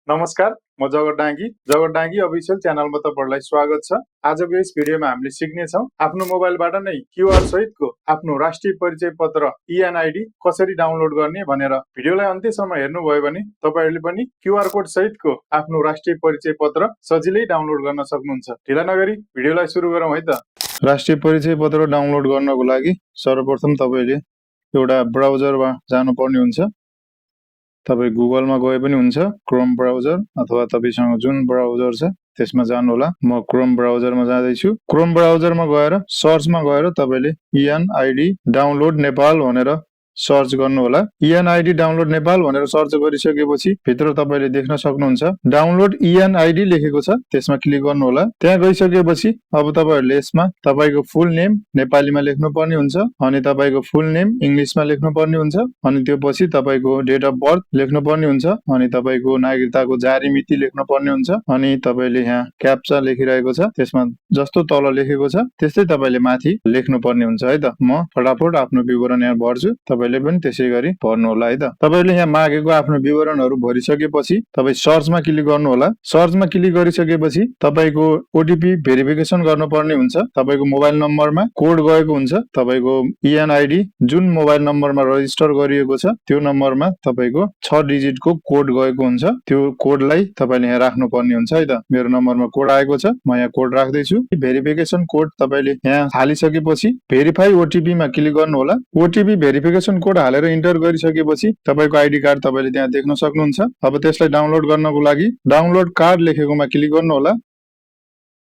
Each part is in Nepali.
नमस्कार, म जगत डाँगी अफिसियल च्यानलमा तपाईहरुलाई स्वागत छ। आजको यस भिडियोमा हामीले सिक्ने छौं आफ्नो मोबाइलबाट नै क्यूआर सहितको आफ्नो राष्ट्रिय परिचय पत्र ENID कसरी डाउनलोड गर्ने भनेर। भिडियोलाई अन्त्यसम्म हेर्नुभयो भने तपाईहरुले पनि क्यूआर कोड सहितको आफ्नो राष्ट्रिय परिचय पत्र सजिलै डाउनलोड गर्न सक्नुहुन्छ। ढिला नगरी भिडियोलाई सुरु गरौँ है त। राष्ट्रिय परिचय पत्र डाउनलोड गर्नको लागि सर्वप्रथम तपाईले एउटा ब्राउजरमा जानुपर्ने हुन्छ। तपाई गुगलमा गए पनि हुन्छ, क्रोम ब्राउजर अथवा तपाईसँग जुन ब्राउजर छ त्यसमा जानु होला। म क्रोम ब्राउजरमा जाँदैछु। क्रोम ब्राउजरमा गएर सर्चमा गएर तपाईले ENID डाउनलोड नेपाल भनेर सर्च गर्नु होला। ENID डाउनलोड नेपाल भनेर सर्च गरिसकेपछि भित्र तपाईले देख्न सक्नुहुन्छ डाउनलोड ENID लेखेको छ, त्यसमा क्लिक गर्नु होला। त्यहाँ गइसकेपछि अब तपाईहरुले यसमा तपाईको फुल नेम नेपालीमा लेख्नु पर्ने हुन्छ अनि तपाईको फुल नेम इंग्लिशमा लेख्नु पर्ने हुन्छ अनि त्यसपछि तपाईको डेट अफ बर्थ लेख्नु पर्ने हुन्छ अनि तपाईको नागरिकताको जारी मिति लेख्नु पर्ने हुन्छ अनि तपाईले यहाँ क्याप्चा लेखिरहेको छ त्यसमा जस्तो तल लेखेको छ त्यस्तै तपाईले माथि लेख्नु पर्ने हुन्छ है त। म फटाफट आफ्नो विवरण यहाँ भर्छु, तपाईले पनि त्यसैगरी भर्नु होला है त। तपाईले यहाँ मागेको आफ्नो विवरणहरु भरिसकेपछि तपाई सर्चमा क्लिक गर्नु होला। सर्चमा क्लिक गरिसकेपछि तपाईको ओटीपी भेरिफिकेसन गर्नुपर्ने हुन्छ। तपाईको मोबाइल नम्बरमा कोड गएको हुन्छ। तपाईको ENID जुन मोबाइल नम्बरमा रजिस्टर गरिएको छ त्यो नम्बरमा तपाईको 6 डिजिटको कोड गएको हुन्छ। त्यो कोडलाई तपाईले यहाँ राख्नु पर्ने हुन्छ है त। मेरो नम्बरमा कोड आएको छ, म यहाँ कोड राख्दै छु। भेरिफिकेसन कोड तपाईले यहाँ हालिसकेपछि भेरिफाई ओटीपी मा क्लिक गर्नु होला। ओटीपी भेरिफिकेसन कोड हालेर इन्टर गरिसकेपछि तपाईको आईडी कार्ड तपाईले त्यहाँ देख्न सक्नुहुन्छ। अब त्यसलाई डाउनलोड गर्नको लागि डाउनलोड कार्ड लेखेकोमा क्लिक गर्नु होला।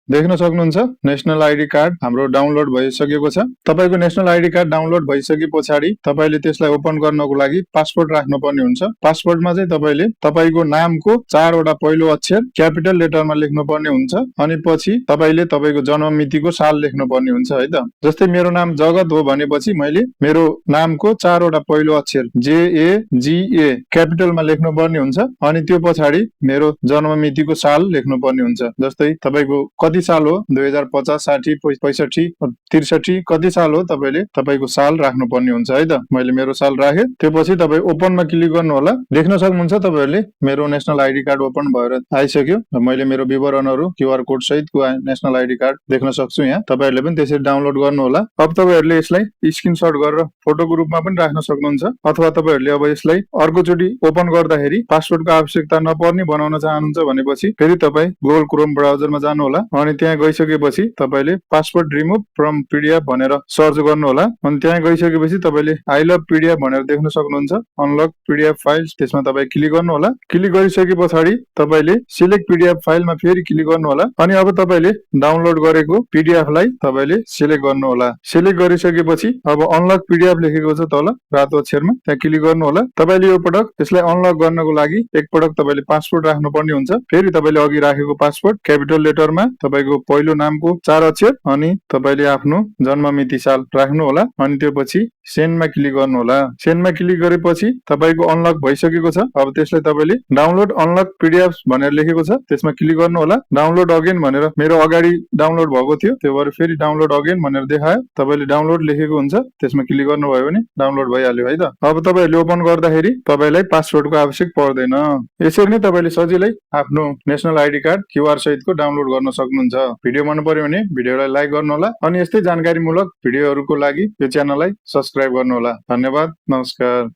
देख्न सक्नुहुन्छ नेशनल आईडी कार्ड हाम्रो डाउनलोड भइसकेको छ। तपाईको नेशनल आईडी कार्ड डाउनलोड भइसकेपछि तपाईले त्यसलाई ओपन गर्नको लागि पासवर्ड राख्नु पर्ने हुन्छ। पासवर्डमा चाहिँ तपाईले तपाईको नामको 4 वटा पहिलो अक्षर क्यापिटल लेटरमा लेख्नु पर्ने हुन्छ अनि पछि तपाईले तपाईको जन्म मितिको साल लेख्नु पर्ने हुन्छ है त। जस्तै मेरो नाम जगत हो भनेपछि मैले मेरो नामको 4 वटा पहिलो अक्षर JAGA क्यापिटलमा लेख्नु पर्ने हुन्छ अनि त्यो पछाडी मेरो जन्म मितिको साल लेख्नु पर्ने हुन्छ। जस्तै तपाईको कति साल हो 2050 60 65 63 कति साल हो तपाईले तपाईको साल राख्नु पर्ने हुन्छ है त। मैले मेरो साल राखे। त्यसपछि तपाई ओपनमा क्लिक गर्नु होला। देख्न सक्नुहुन्छ तपाईहरुले मेरो नेशनल आईडी कार्ड ओपन भएर आइसक्यो। मैले मेरो विवरणहरु क्यूआर कोड सहितको नेशनल आईडी कार्ड देख्न सक्छु यहाँ। तपाईहरुले पनि त्यसरी डाउनलोड गर्नु होला। अब तपाईहरुले यसलाई स्क्रिनशट गरेर फोटोको रूपमा पनि राख्न सक्नुहुन्छ अथवा तपाईहरुले अब यसलाई अर्को चोटी ओपन गर्दाखेरि पासवर्डको आवश्यकता नपर्ने बनाउन चाहनुहुन्छ भनेपछि फेरि तपाई गुगल क्रोम ब्राउजरमा जानु होला अनि त्यहाँ गइसकेपछि तपाईले पासवर्ड रिमुभ फ्रम पीडीएफ भनेर सर्च गर्नु होला अनि त्यहाँ गइसकेपछि तपाईले आई लभ पीडीएफ भनेर देख्न सक्नुहुन्छ। अनलक पीडीएफ फाइल्स त्यसमा तपाई क्लिक गर्नु होला। क्लिक गरिसकेपछि तपाईले सिलेक्ट पीडीएफ फाइलमा फेरि क्लिक गर्नु होला अनि अब तपाईले डाउनलोड गरेको पीडीएफ लाई तपाईले सिलेक्ट गर्नु होला। सिलेक्ट गरिसकेपछि अब अनलक पीडीएफ लेखेको छ तल रातो अक्षरमा त्यहाँ क्लिक गर्नु होला। तपाईले यो पटक यसलाई अनलक गर्नको लागि एक पटक तपाईले पासवर्ड राख्नु पर्ने हुन्छ। फेरि तपाईले अघि राखेको पासवर्ड क्यापिटल लेटरमा तपाईको पहिलो नामको 4 अक्षर अनि तपाईले आफ्नो जन्म मिति साल राख्नु होला अनि त्यसपछि सेन्डमा क्लिक गर्नु होला। सेन्डमा क्लिक गरेपछि तपाईको अनलक भइसकेको छ। अब त्यसलाई तपाईले डाउनलोड अनलक पीडीएफ भनेर लेखेको छ त्यसमा क्लिक गर्नु होला। डाउनलोड अगेन भनेर मेरो अगाडि डाउनलोड भएको थियो त्यो भएर फेरि डाउनलोड अगेन भनेर देखायो। तपाईले डाउनलोड लेखेको हुन्छ त्यसमा क्लिक गर्नुभयो भने डाउनलोड भइहाल्यो है त। अब तपाईहरुले ओपन गर्दाखेरि तपाईलाई पासवर्डको आवश्यक पर्दैन। यसरी नै तपाईले सजिलै आफ्नो नेशनल आईडी कार्ड क्यूआर सहितको डाउनलोड गर्न सक्नुहुन्छ। भिडियो मन पर्यो भने भिडियोलाई लाइक गर्नु होला अनि यस्तै जानकारीमूलक भिडियोहरुको लागि यो च्यानललाई सब्स्क्राइब गर्नु होला। धन्यवाद, नमस्कार।